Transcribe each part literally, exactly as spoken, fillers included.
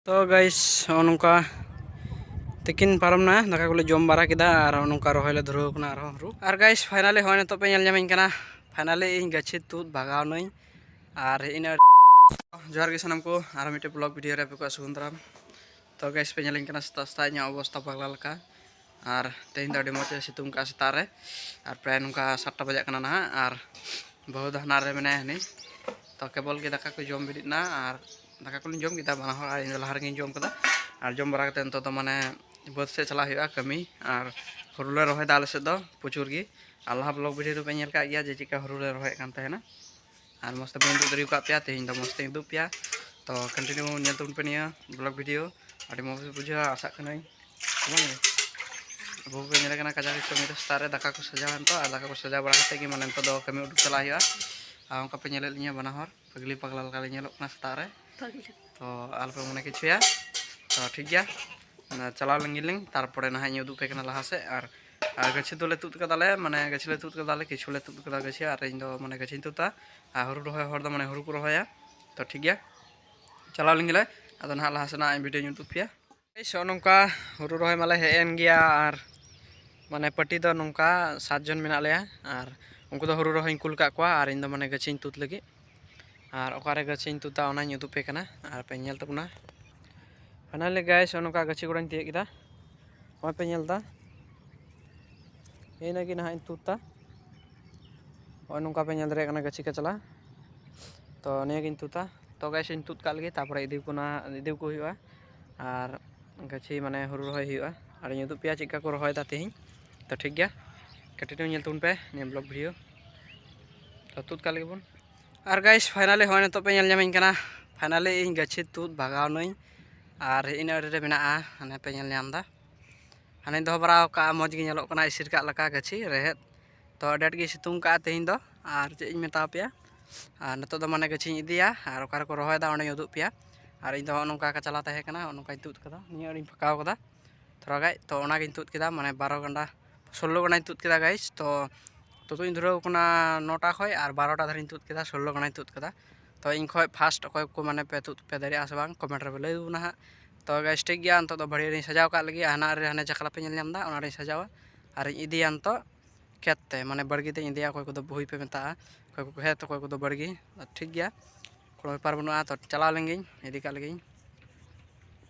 ᱛᱚ ᱜᱟᱭᱤᱥ, ᱱᱚᱜᱼᱚ ᱱᱚᱝᱠᱟ ᱛᱤᱠᱤᱱ ᱯᱟᱨᱚᱢ ᱱᱟ, ᱫᱟᱠᱟ ᱠᱚᱞᱮ ᱡᱚᱢ ᱵᱟᱲᱟ ᱠᱮᱫᱟ ᱟᱨ ᱱᱚᱜᱼᱚ ᱱᱚᱝᱠᱟ ᱨᱚᱦᱚᱭ ᱞᱮ ᱫᱷᱩᱨᱟᱹᱣ ᱠᱟᱱᱟ ᱟᱨᱦᱚᱸ ᱦᱩᱲᱩ᱾ ᱟᱨ ᱜᱟᱭᱤᱥ, ᱯᱷᱟᱭᱱᱟᱞᱤ ᱦᱚᱸᱜᱼᱚᱭ ᱱᱤᱛᱚᱜ ᱯᱮ ᱧᱮᱞ ᱧᱟᱢᱤᱧ ᱠᱟᱱᱟ, ᱯᱷᱟᱭᱱᱟᱞᱤ ᱤᱧ ᱜᱟᱹᱪᱷᱤ ᱛᱩᱫ ᱵᱷᱟᱜᱟᱣ ᱱᱟᱹᱧ᱾ ᱟᱨ ᱦᱮᱡ ᱮᱱᱟ, ᱡᱚᱦᱟᱨ ᱜᱮ ᱥᱟᱱᱟᱢ ᱠᱚ, ᱟᱨᱦᱚᱸ ᱢᱤᱫᱴᱮᱡ ᱵᱞᱚᱜ ᱵᱷᱤᱰᱤᱭᱳ ᱨᱮ ᱟᱯᱮ ᱠᱚᱣᱟᱜ ᱥᱟᱹᱜᱩᱱ ᱫᱟᱨᱟᱢ᱾ ᱛᱚ ᱜᱟᱭᱤᱥ, ᱯᱮ ᱧᱮᱞᱤᱧ ᱠᱟᱱᱟ ᱥᱮᱛᱟᱜ ᱥᱮᱛᱟᱜ ᱤᱧᱟᱹᱜ ᱚᱵᱚᱥᱛᱟ ᱯᱟᱜᱽᱞᱟ ᱞᱮᱠᱟ᱾ ᱟᱨ ᱛᱮᱦᱮᱧ ᱫᱚ ᱟᱹᱰᱤ ᱢᱚᱡᱽ ᱮ ᱥᱤᱛᱩᱝ ᱠᱟᱜᱼᱟ ᱥᱮᱛᱟᱜ ᱨᱮ, ᱟᱨ ᱯᱨᱟᱭ ᱱᱚᱝᱠᱟ ᱥᱟᱛᱴᱟ ᱵᱟᱡᱟᱜ ᱠᱟᱱᱟ ᱱᱟᱦᱟᱜ᱾ ᱟᱨ ᱵᱟᱹᱦᱩ ᱫᱚ ᱦᱟᱱᱟ ᱨᱮ ᱢᱮᱱᱟᱭᱟ ᱦᱟᱹᱱᱤ᱾ ᱛᱚ ᱠᱮᱵᱚᱞ ᱜᱮ ᱫᱟᱠᱟ ᱠᱚ ᱡᱚᱢ ᱵᱤᱨᱤᱫ ᱱᱟ, ᱟᱨ ᱫᱟᱠᱟ ᱠᱚᱞᱤᱧ ᱡᱚᱢ ᱠᱮᱫᱟ ᱵᱟᱱᱟ ᱦᱚᱲ, ᱟᱨ ᱤᱧ ᱫᱚ ᱞᱟᱦᱟ ᱨᱮᱜᱮᱧ ᱡᱚᱢ ᱠᱟᱫᱟ᱾ ᱟᱨ ᱡᱚᱢ ᱵᱟᱲᱟ ᱠᱟᱛᱮ ᱱᱤᱛᱚᱜ ᱫᱚ ᱢᱟᱱᱮ ᱵᱟᱹᱫᱽ ᱥᱮᱫ ᱪᱟᱞᱟᱜ ᱦᱩᱭᱩᱜᱼᱟ ᱠᱟᱹᱢᱤ, ᱟᱨ ᱦᱩᱲᱩ ᱞᱮ ᱨᱚᱦᱚᱭᱫᱟ ᱟᱞᱮ ᱥᱮᱫ ᱫᱚ ᱯᱨᱚᱪᱩᱨ ᱜᱮ᱾ ᱟᱨ ᱞᱟᱦᱟ ᱵᱞᱚᱜ ᱵᱷᱤᱰᱤᱭᱳ ᱨᱮᱯᱮ ᱧᱮᱞ ᱠᱟᱜ ᱜᱮᱭᱟ ᱡᱮ ᱪᱮᱫᱠᱟ ᱦᱩᱲᱩ ᱞᱮ ᱨᱚᱦᱚᱭᱮᱫ ᱠᱟᱱ ᱛᱟᱦᱮᱱᱟ᱾ ᱟᱨ ᱢᱚᱡᱽ ᱛᱮ ᱵᱟᱹᱧ ᱩᱫᱩᱜ ᱫᱟᱲᱮ ᱟᱠᱟᱫ ᱯᱮᱭᱟ, ᱛᱮᱦᱮᱧ ᱫᱚ ᱢᱚᱡᱽ ᱛᱮᱧ ᱩᱫᱩᱜ ᱯᱮᱭᱟ᱾ ᱛᱚ ᱠᱚᱱᱴᱤᱱᱤᱭᱩ ᱧᱮᱞ ᱛᱟᱵᱚᱱ ᱯᱮ ᱱᱤᱭᱟᱹ ᱵᱞᱚᱜ ᱵᱷᱤᱰᱤᱭᱳ, ᱟᱹᱰᱤ ᱢᱚᱡᱽ ᱯᱮ ᱵᱩᱡᱷᱟᱹᱣᱟ ᱟᱥᱟᱜ ᱠᱟᱹᱱᱟᱹᱧ᱾ ᱵᱟᱝ ᱜᱮ? ᱵᱟᱹᱦᱩ ᱯᱮ ᱧᱮᱞᱮ ᱠᱟᱱᱟ ᱠᱟᱡᱟᱠ ᱜᱮ ᱠᱟᱹᱢᱤ ᱨᱮ, ᱥᱮᱛᱟᱜ ᱨᱮ ᱫᱟᱠᱟ ᱠᱚ ᱥᱟᱡᱟᱣᱟ ᱱᱤᱛᱚᱜ, ᱟᱨ ᱫᱟᱠᱟ ᱠᱚ ᱥᱟᱡᱟᱣ ᱵᱟᱲᱟ ᱠᱟᱛᱮ ᱜᱮ ᱢᱟᱱᱮ ᱱᱤᱛᱚᱜ ᱫᱚ ᱠᱟᱹᱢᱤ ᱩᱰᱩᱠ ᱪᱟᱞᱟᱜ ᱦᱩᱭᱩᱜᱼᱟ᱾ ᱟᱨ ᱚᱱᱠᱟ ᱯᱮ ᱧᱮᱞᱮᱫ ᱞᱤᱧᱟ ᱵᱟᱱᱟ ᱦᱚᱲ ᱯᱟᱜᱽᱞᱤ ᱯᱟᱜᱽᱞᱟ ᱞᱮᱠᱟ ᱞᱮ ᱧᱮᱞᱚᱜ ᱠᱟᱱᱟ ᱥᱮᱛᱟᱜ ᱨᱮ᱾ ᱛᱚ ᱟᱞᱚᱯᱮ ᱢᱚᱱᱮ ᱠᱤᱪᱷᱩᱭᱟ᱾ ᱛᱚ ᱴᱷᱤᱠ ᱜᱮᱭᱟ, ᱚᱱᱟ ᱪᱟᱞᱟᱣ ᱞᱮᱱ ᱜᱮᱞᱤᱧ, ᱛᱟᱨᱯᱚᱨᱮ ᱱᱟᱦᱟᱜ ᱤᱧ ᱩᱫᱩᱜ ᱯᱮ ᱠᱟᱱᱟ ᱞᱟᱦᱟ ᱥᱮᱫ᱾ ᱟᱨ, ᱟᱨ ᱜᱟᱹᱪᱷᱤ ᱫᱚᱞᱮ ᱛᱩᱫ ᱠᱟᱫᱟᱞᱮ, ᱢᱟᱱᱮ ᱜᱟᱹᱪᱷᱤ ᱞᱮ ᱛᱩᱫ ᱠᱟᱫᱟᱞᱮ, ᱠᱤᱪᱷᱩ ᱞᱮ ᱛᱩᱫ ᱠᱟᱫᱟ ᱜᱟᱹᱪᱷᱤ, ᱟᱨ ᱤᱧ ᱫᱚ ᱢᱟᱱᱮ ᱜᱟᱹᱪᱷᱤᱧ ᱛᱩᱫᱟ, ᱟᱨ ᱦᱩᱲᱩ ᱨᱚᱦᱚᱭ ᱦᱚᱲ ᱫᱚ ᱢᱟᱱᱮ ᱦᱩᱲᱩ ᱠᱚ ᱨᱚᱦᱚᱭᱟ᱾ ᱛᱚ ᱴᱷᱤᱠ ᱜᱮᱭᱟ, ᱪᱟᱞᱟᱣ ᱞᱮᱱ ᱜᱮᱞᱮ᱾ ᱟᱫᱚ ᱱᱟᱦᱟᱜ ᱞᱟᱦᱟ ᱥᱮᱱᱟᱜ ᱵᱷᱤᱰᱤᱭᱳᱧ ᱩᱫᱩᱜ ᱯᱮᱭᱟ᱾ ᱜᱟᱭᱤᱥ, ᱱᱚᱜᱼᱚ ᱱᱚᱝᱠᱟ ᱦᱩᱲᱩ ᱨᱚᱦᱚᱭ ᱢᱟᱞᱮ ᱦᱮᱡ ᱮᱱ ᱜᱮᱭᱟ, ᱟᱨ ᱢᱟᱱᱮ ᱯᱟᱹᱴᱤ ᱫᱚ ᱱᱚᱝᱠᱟ ᱥᱟᱛ ᱡᱚᱱ ᱢᱮᱱᱟᱜ ᱞᱮᱭᱟ, ᱟᱨ ᱩᱱᱠᱩ ᱫᱚ ᱦᱩᱲᱩ ᱨᱚᱦᱚᱭᱤᱧ ᱠᱩᱞ ᱠᱟᱜ ᱠᱚᱣᱟ, ᱟᱨ ᱤᱧ ᱫᱚ ᱢᱟᱱᱮ ᱜᱟᱹᱪᱷᱤᱧ ᱛᱩᱫ ᱞᱟᱹᱜᱤᱫ᱾ ᱟᱨ ᱚᱠᱟᱨᱮ ᱜᱟᱹᱪᱷᱤᱧ ᱛᱩᱫᱟ ᱚᱱᱟᱧ ᱩᱫᱩᱜ ᱯᱮ ᱠᱟᱱᱟ, ᱟᱨ ᱯᱮ ᱧᱮᱞ ᱛᱟᱵᱚᱱᱟ᱾ ᱯᱷᱟᱭᱱᱟᱞᱤ ᱜᱟᱭᱤᱥ, ᱱᱚᱜᱼᱚ ᱱᱚᱝᱠᱟ ᱜᱟᱹᱪᱷᱤ ᱜᱚᱲᱟᱧ ᱛᱤᱭᱳᱜ ᱠᱮᱫᱟ᱾ ᱱᱚᱜᱼᱚᱭ ᱯᱮ ᱧᱮᱞ ᱮᱫᱟ, ᱤᱱᱟᱹᱜᱮ ᱱᱟᱦᱟᱜ ᱤᱧ ᱛᱩᱫᱟ᱾ ᱱᱚᱜᱼᱚᱭ ᱱᱚᱝᱠᱟ ᱯᱮ ᱧᱮᱞ ᱫᱟᱲᱮᱭᱟᱜ ᱠᱟᱱᱟ ᱜᱟᱹᱪᱷᱤ ᱠᱟᱪᱞᱟ᱾ ᱛᱚ ᱱᱤᱭᱟᱹᱜᱤᱧ ᱛᱩᱫᱟ᱾ ᱛᱚ ᱜᱟᱭᱤᱥ, ᱤᱧ ᱛᱩᱫ ᱠᱟᱜ ᱞᱟᱹᱜᱤᱫ, ᱛᱟᱨᱯᱚᱨᱮ ᱤᱫᱤ ᱠᱚ ᱱᱟ-, ᱤᱫᱤ ᱠᱚ ᱦᱩᱭᱩᱜᱼᱟ᱾ ᱟᱨ ᱜᱟᱹᱪᱷᱤ ᱢᱟᱱᱮ ᱦᱩᱲᱩ ᱨᱚᱦᱚᱭ ᱦᱩᱭᱩᱜᱼᱟ, ᱟᱨ ᱤᱧ ᱩᱫᱩᱜ ᱯᱮᱭᱟ ᱪᱮᱫ ᱞᱮᱠᱟ ᱠᱚ ᱨᱚᱦᱚᱭᱮᱫᱟ ᱛᱮᱦᱮᱧ᱾ ᱛᱚ ᱴᱷᱤᱠ ᱜᱮᱭᱟ, ᱠᱟᱹᱴᱤᱡ ᱧᱮᱞ ᱛᱟᱵᱚᱱ ᱯᱮ ᱱᱤᱭᱟᱹ ᱵᱞᱚᱜ ᱵᱷᱤᱰᱤᱭᱳ᱾ ᱛᱚ ᱛᱩᱫ ᱠᱟᱜ ᱞᱟᱹᱜᱤᱫ ᱵᱚᱱ᱾ ᱟᱨ ᱜᱟᱭᱤᱥ, ᱯᱷᱟᱭᱱᱟᱞᱤ ᱦᱚᱸᱜᱼᱚᱭ ᱱᱤᱛᱚᱜ ᱯᱮ ᱧᱮᱞ ᱧᱟᱢᱤᱧ ᱠᱟᱱᱟ, ᱯᱷᱟᱭᱱᱟᱞᱤ ᱤᱧ ᱜᱟᱹᱪᱷᱤ ᱛᱩᱫ ᱵᱷᱟᱜᱟᱣ ᱱᱟᱹᱧ᱾ ᱟᱨ ᱦᱮᱡ ᱤᱱᱟᱹ ᱟᱲᱮ ᱨᱮ ᱢᱮᱱᱟᱜᱼᱟ, ᱦᱟᱱᱮ ᱯᱮ ᱧᱮᱞ ᱧᱟᱢ ᱮᱫᱟ, ᱦᱟᱱᱮᱧ ᱫᱚᱦᱚ ᱵᱟᱲᱟ ᱟᱠᱟᱫᱼᱟ, ᱢᱚᱡᱽ ᱜᱮ ᱧᱮᱞᱚᱜ ᱠᱟᱱᱟ ᱮᱥᱮᱨ ᱠᱟᱜ ᱞᱮᱠᱟ ᱜᱟᱹᱪᱷᱤ ᱨᱮᱦᱮᱫ᱾ ᱛᱚ ᱟᱹᱰᱤ ᱟᱸᱴ ᱜᱮ ᱥᱤᱛᱩᱝ ᱠᱟᱜᱼᱟ ᱛᱮᱦᱮᱧ ᱫᱚ, ᱟᱨ ᱪᱮᱫ ᱤᱧ ᱢᱮᱛᱟ ᱯᱮᱭᱟ᱾ ᱟᱨ ᱱᱤᱛᱚᱜ ᱫᱚ ᱢᱟᱱᱮ ᱜᱟᱹᱪᱷᱤᱧ ᱤᱫᱤᱭᱟ, ᱟᱨ ᱚᱠᱟ ᱨᱮᱠᱚ ᱨᱚᱦᱚᱭᱮᱫᱟ ᱚᱸᱰᱮᱧ ᱩᱫᱩᱜ ᱯᱮᱭᱟ᱾ ᱟᱨ ᱤᱧ ᱫᱚ ᱦᱚᱸᱜᱼᱚ ᱱᱚᱝᱠᱟ ᱠᱟᱪᱞᱟ ᱛᱟᱦᱮᱸ ᱠᱟᱱᱟ, ᱦᱚᱸᱜᱼᱚ ᱱᱚᱝᱠᱟᱧ ᱛᱩᱫ ᱠᱟᱫᱟ, ᱱᱤᱭᱟᱹ ᱟᱹᱲᱤᱧ ᱯᱷᱟᱸᱠᱟᱣ ᱠᱟᱫᱟ ᱛᱷᱚᱲᱟ ᱜᱟᱡ᱾ ᱛᱚ ᱚᱱᱟᱜᱤᱧ ᱛᱩᱫ ᱠᱮᱫᱟ, ᱢᱟᱱᱮ ᱵᱟᱨᱚ ᱜᱟᱱᱰᱟ, ᱥᱳᱞᱞᱳ ᱜᱟᱱᱰᱟᱧ ᱛᱩᱫ ᱠᱮᱫᱟ ᱜᱟᱭᱤᱥ᱾ ᱛᱚ ᱛᱩᱫᱩᱜ ᱤᱧ ᱫᱷᱩᱨᱟᱹᱣ ᱠᱟᱱᱟ ᱱᱚᱴᱟ ᱠᱷᱚᱡ, ᱟᱨ ᱵᱟᱨᱚᱴᱟ ᱫᱷᱟᱹᱨᱤᱡ ᱤᱧ ᱛᱩᱫ ᱠᱮᱫᱟ, ᱥᱳᱞᱞᱳ ᱜᱟᱱᱰᱟᱧ ᱛᱩᱫ ᱠᱮᱫᱟ᱾ ᱛᱚ ᱤᱧ ᱠᱷᱚᱡ ᱯᱷᱟᱥᱴ ᱚᱠᱚᱭ ᱠᱚ ᱢᱟᱱᱮ ᱯᱮ ᱛᱩᱫ ᱯᱮ ᱫᱟᱲᱮᱭᱟᱜᱼᱟ ᱥᱮ ᱵᱟᱝ, ᱠᱚᱢᱮᱱᱴ ᱨᱮ ᱞᱟᱹᱭ ᱛᱟᱵᱚᱱᱟ ᱦᱟᱸᱜ᱾ ᱛᱚ ᱜᱟᱭᱥ, ᱴᱷᱤᱠ ᱜᱮᱭᱟ, ᱱᱤᱛᱚᱜ ᱫᱚ ᱵᱷᱟᱹᱲᱤᱭᱟᱹ ᱨᱤᱧ ᱥᱟᱡᱟᱣ ᱠᱟᱜ ᱞᱟᱹᱜᱤᱫ, ᱦᱟᱱᱟ ᱨᱮ ᱦᱟᱱᱮ ᱪᱟᱠᱞᱟ ᱯᱮ ᱧᱮᱞ ᱧᱟᱢ ᱮᱫᱟ, ᱚᱱᱟ ᱨᱤᱧ ᱥᱟᱡᱟᱣᱟ ᱟᱨᱤᱧ ᱤᱫᱤᱭᱟ ᱱᱤᱛᱚᱜ ᱠᱷᱮᱛ ᱛᱮ, ᱢᱟᱱᱮ ᱵᱟᱲᱜᱮ ᱛᱮᱧ ᱤᱫᱤᱭᱟ᱾ ᱚᱠᱚᱭ ᱠᱚᱫᱚ ᱵᱷᱩᱭ ᱯᱮ ᱢᱮᱛᱟᱜᱼᱟ, ᱚᱠᱚᱭ ᱠᱚ ᱠᱷᱮᱛ, ᱚᱠᱚᱭ ᱠᱚᱫᱚ ᱵᱟᱲᱜᱮ, ᱴᱷᱤᱠ ᱜᱮᱭᱟ, ᱠᱳᱱᱳ ᱵᱮᱯᱟᱨ ᱵᱟᱹᱱᱩᱜᱼᱟ᱾ ᱛᱚ ᱪᱟᱞᱟᱣ ᱞᱮᱱ ᱜᱤᱧ, ᱤᱫᱤ ᱠᱟᱜ ᱞᱮᱜᱤᱧ᱾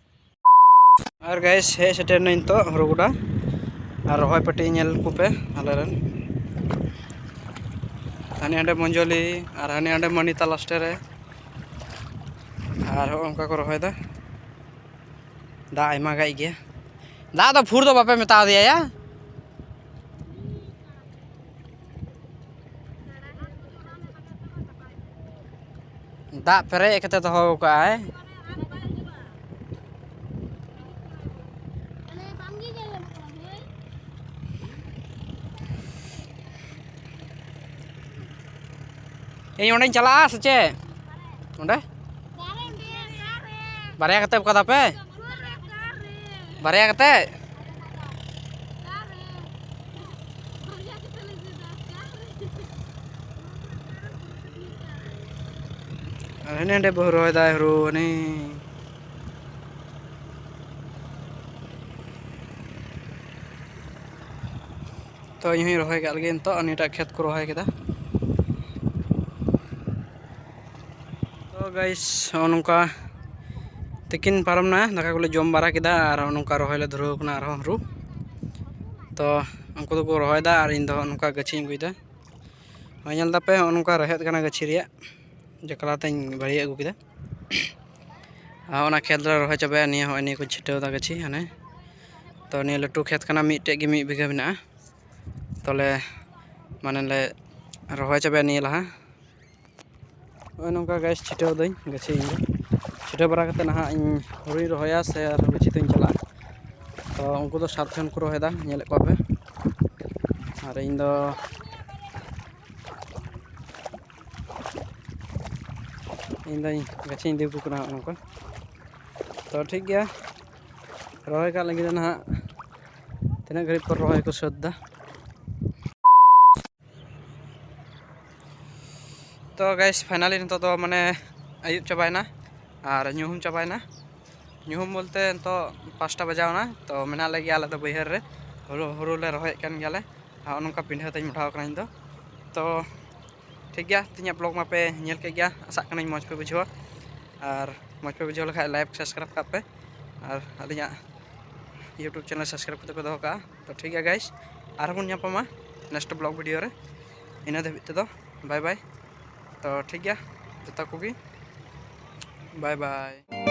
ᱟᱨ ᱜᱟᱭᱥ, ᱦᱮᱡ ᱥᱮᱴᱮᱨ ᱱᱟᱹᱧ ᱱᱤᱛᱚᱜ ᱦᱩᱲᱩ ᱜᱚᱰᱟ᱾ ᱟᱨ ᱨᱚᱦᱚᱭ ᱯᱟᱹᱴᱤ ᱧᱮᱞ ᱠᱚᱯᱮ ᱟᱞᱮ ᱨᱮᱱ᱾ ᱦᱟᱱᱮ ᱦᱟᱸᱰᱮ ᱢᱚᱧᱡᱚᱞᱤ ᱟᱨ ᱦᱟᱱᱮ ᱦᱟᱸᱰᱮ ᱢᱟᱹᱱᱤᱛᱟ ᱞᱟᱥᱴᱮ ᱨᱮ᱾ ᱟᱨ ᱦᱚᱸᱜᱼᱚ ᱱᱚᱝᱠᱟ ᱠᱚ ᱨᱚᱦᱚᱭᱮᱫᱟ᱾ ᱫᱟᱜ ᱟᱭᱢᱟ ᱜᱟᱡ ᱜᱮᱭᱟ᱾ ᱫᱟᱜ ᱫᱚ ᱯᱷᱩᱨ ᱫᱚ ᱵᱟᱯᱮ ᱢᱮᱛᱟᱣ ᱫᱮᱭᱟ ᱭᱟ? ᱫᱟᱜ ᱯᱮᱨᱮᱡ ᱠᱟᱛᱮ ᱫᱚᱦᱚ ᱠᱟᱜᱼᱟᱭ᱾ ᱤᱧ ᱚᱸᱰᱮᱧ ᱪᱟᱞᱟᱜᱼᱟ ᱥᱮ ᱪᱮᱫ? ᱚᱸᱰᱮ ᱵᱟᱨᱭᱟ ᱠᱟᱛᱮ ᱠᱟᱫᱟ ᱯᱮ? ᱵᱟᱨᱭᱟ ᱠᱟᱛᱮ? ᱟᱨ ᱦᱟᱱᱮ ᱦᱟᱸᱰᱮ ᱵᱟᱹᱦᱩ ᱨᱚᱦᱚᱭ ᱫᱟᱭ ᱦᱩᱲᱩ ᱦᱟᱱᱮ᱾ ᱛᱚ ᱤᱧ ᱦᱚᱸᱧ ᱨᱚᱦᱚᱭ ᱠᱟᱜ ᱞᱮᱜᱮ ᱱᱤᱛᱚᱜ, ᱱᱤᱭᱟᱹᱴᱟᱜ ᱠᱷᱮᱛ ᱠᱚ ᱨᱚᱦᱚᱭ ᱠᱮᱫᱟ᱾ ᱛᱚ ᱜᱟᱭᱥ, ᱱᱚᱜᱼᱚ ᱱᱚᱝᱠᱟ ᱛᱤᱠᱤᱱ ᱯᱟᱨᱚᱢ ᱱᱟ, ᱫᱟᱠᱟ ᱠᱚᱞᱮ ᱡᱚᱢ ᱵᱟᱲᱟ ᱠᱮᱫᱟ ᱟᱨ ᱱᱚᱜᱼᱚ ᱱᱚᱝᱠᱟ ᱨᱚᱦᱚᱭ ᱞᱮ ᱫᱷᱩᱨᱟᱹᱣ ᱠᱟᱱᱟ ᱟᱨᱦᱚᱸ ᱦᱩᱲᱩ᱾ ᱛᱚ ᱩᱱᱠᱩ ᱫᱚᱠᱚ ᱨᱚᱦᱚᱭᱮᱫᱟ ᱟᱨ ᱤᱧ ᱫᱚ ᱱᱚᱜᱼᱚ ᱱᱚᱝᱠᱟ ᱜᱟᱹᱪᱷᱤᱧ ᱟᱹᱜᱩᱭᱮᱫᱟ᱾ ᱱᱚᱜᱼᱚᱭ ᱧᱮᱞ ᱫᱟᱯᱮ, ᱱᱚᱜᱼᱚ ᱱᱚᱝᱠᱟ ᱨᱮᱦᱮᱫ ᱠᱟᱱᱟ ᱜᱟᱹᱪᱷᱤ ᱨᱮᱭᱟᱜ, ᱡᱟᱠᱞᱟ ᱛᱮᱧ ᱵᱷᱟᱹᱲᱤᱭᱟᱹ ᱟᱹᱜᱩ ᱠᱮᱫᱟ᱾ ᱟᱨ ᱚᱱᱟ ᱠᱷᱮᱛ ᱞᱮ ᱨᱚᱦᱚᱭ ᱪᱟᱵᱟᱭᱟ᱾ ᱱᱤᱭᱟᱹ ᱦᱚᱸᱜᱼᱚᱭ ᱱᱤᱭᱟᱹ ᱠᱚ ᱪᱷᱤᱴᱟᱹᱣ ᱫᱟ ᱜᱟᱹᱪᱷᱤ ᱦᱟᱱᱮ᱾ ᱛᱚ ᱱᱤᱭᱟᱹ ᱞᱟᱹᱴᱩ ᱠᱷᱮᱛ ᱠᱟᱱᱟ, ᱢᱤᱫᱴᱮᱡ ᱜᱮ ᱢᱤᱫ ᱵᱤᱜᱷᱟᱹ ᱢᱮᱱᱟᱜᱼᱟ᱾ ᱛᱚᱞᱮ ᱢᱟᱱᱮ ᱞᱮ ᱨᱚᱦᱚᱭ ᱪᱟᱵᱟᱭᱟ ᱱᱤᱭᱟᱹ ᱞᱟᱦᱟ᱾ ᱱᱚᱜᱼᱚᱭ ᱱᱚᱝᱠᱟ ᱜᱟᱭᱥ, ᱪᱷᱤᱴᱟᱹᱣ ᱫᱟᱹᱧ ᱜᱟᱹᱪᱷᱤ ᱤᱧ ᱫᱚ᱾ ᱪᱷᱤᱴᱟᱹᱣ ᱵᱟᱲᱟ ᱠᱟᱛᱮ ᱱᱟᱦᱟᱜ ᱤᱧ ᱦᱩᱲᱩᱧ ᱨᱚᱦᱚᱭᱟ ᱥᱮ ᱟᱨᱦᱚᱸ ᱜᱟᱹᱪᱷᱤ ᱛᱮᱧ ᱪᱟᱞᱟᱜᱼᱟ᱾ ᱛᱚ ᱩᱱᱠᱩ ᱫᱚ ᱥᱟᱛ ᱡᱚᱱ ᱠᱚ ᱨᱚᱦᱚᱭᱮᱫᱟ, ᱧᱮᱞᱮᱫ ᱠᱚᱣᱟ ᱯᱮ᱾ ᱟᱨ ᱤᱧ ᱫᱚ ᱤᱧ ᱫᱚᱧ ᱜᱟᱹᱪᱷᱤᱧ ᱤᱫᱤ ᱟᱠᱚ ᱠᱟᱱᱟ ᱱᱚᱜᱼᱚ ᱱᱚᱝᱠᱟ᱾ ᱛᱚ ᱴᱷᱤᱠ ᱜᱮᱭᱟ, ᱨᱚᱦᱚᱭ ᱠᱟᱜ ᱞᱟᱹᱜᱤᱫ ᱫᱚ ᱱᱟᱦᱟᱜ᱾ ᱛᱤᱱᱟᱹᱜ ᱜᱷᱟᱹᱲᱤᱡ ᱯᱚᱨ ᱨᱚᱦᱚᱭ ᱠᱚ ᱥᱟᱹᱛ ᱫᱟ᱾ ᱛᱚ ᱜᱟᱭᱤᱥ, ᱯᱷᱟᱭᱱᱟᱞᱤ ᱱᱤᱛᱚᱜ ᱫᱚ ᱢᱟᱱᱮ ᱟᱹᱭᱩᱵ ᱪᱟᱵᱟᱭᱮᱱᱟ ᱟᱨ ᱧᱩᱦᱩᱢ ᱪᱟᱵᱟᱭᱮᱱᱟ᱾ ᱧᱩᱦᱩᱢ ᱵᱚᱞᱛᱮ ᱱᱤᱛᱚᱜ ᱯᱟᱸᱪᱴᱟ ᱵᱟᱡᱟᱣ ᱮᱱᱟ᱾ ᱛᱚ ᱢᱮᱱᱟᱜ ᱞᱮᱜᱮᱭᱟ ᱟᱞᱮ ᱫᱚ ᱵᱟᱹᱭᱦᱟᱹᱲ ᱨᱮ, ᱦᱩᱲᱩ ᱦᱩᱲᱩ ᱞᱮ ᱨᱚᱦᱚᱭᱮᱫ ᱠᱟᱱ ᱜᱮᱭᱟᱞᱮ᱾ ᱟᱨ ᱱᱚᱜᱼᱚ ᱱᱚᱝᱠᱟ ᱯᱤᱸᱰᱷᱟᱹ ᱛᱮᱧ ᱢᱚᱴᱟᱣ ᱠᱟᱱᱟ ᱤᱧ ᱫᱚ᱾ ᱛᱚ ᱴᱷᱤᱠ ᱜᱮᱭᱟ, ᱛᱮᱦᱮᱧᱟᱜ ᱵᱞᱚᱜ ᱢᱟᱯᱮ ᱧᱮᱞ ᱠᱮᱫ ᱜᱮᱭᱟ, ᱟᱥᱟᱜ ᱠᱟᱹᱱᱟᱹᱧ ᱢᱚᱡᱽ ᱯᱮ ᱵᱩᱡᱷᱟᱹᱣᱟ᱾ ᱟᱨ ᱢᱚᱡᱽ ᱯᱮ ᱵᱩᱡᱷᱟᱹᱣ ᱞᱮᱠᱷᱟᱡ ᱞᱟᱭᱤᱠ ᱥᱟᱵᱥᱠᱨᱟᱭᱤᱵ ᱠᱟᱜ ᱯᱮ, ᱟᱨ ᱟᱹᱞᱤᱧᱟᱜ YouTube ᱪᱮᱱᱮᱞ ᱥᱟᱵᱥᱠᱨᱟᱭᱤᱵ ᱠᱟᱛᱮ ᱯᱮ ᱫᱚᱦᱚ ᱠᱟᱜᱼᱟ᱾ ᱛᱚ ᱴᱷᱤᱠ ᱜᱮᱭᱟ ᱜᱟᱭᱤᱥ, ᱟᱨᱦᱚᱸ ᱵᱚᱱ ᱧᱟᱯᱟᱢᱟ ᱱᱮᱠᱥᱴ ᱵᱞᱚᱜ ᱵᱷᱤᱰᱤᱭᱳ ᱨᱮ᱾ ᱤᱱᱟᱹ ᱫᱷᱟᱹᱵᱤᱡ ᱛᱮᱫᱚ ᱵᱟᱭ ᱵᱟᱭ᱾ ᱛᱚ ᱴᱷᱤᱠ ᱜᱮᱭᱟ, ᱡᱚᱛᱚ ᱠᱚᱜᱮ ᱵᱟᱭ ᱵᱟᱭ᱾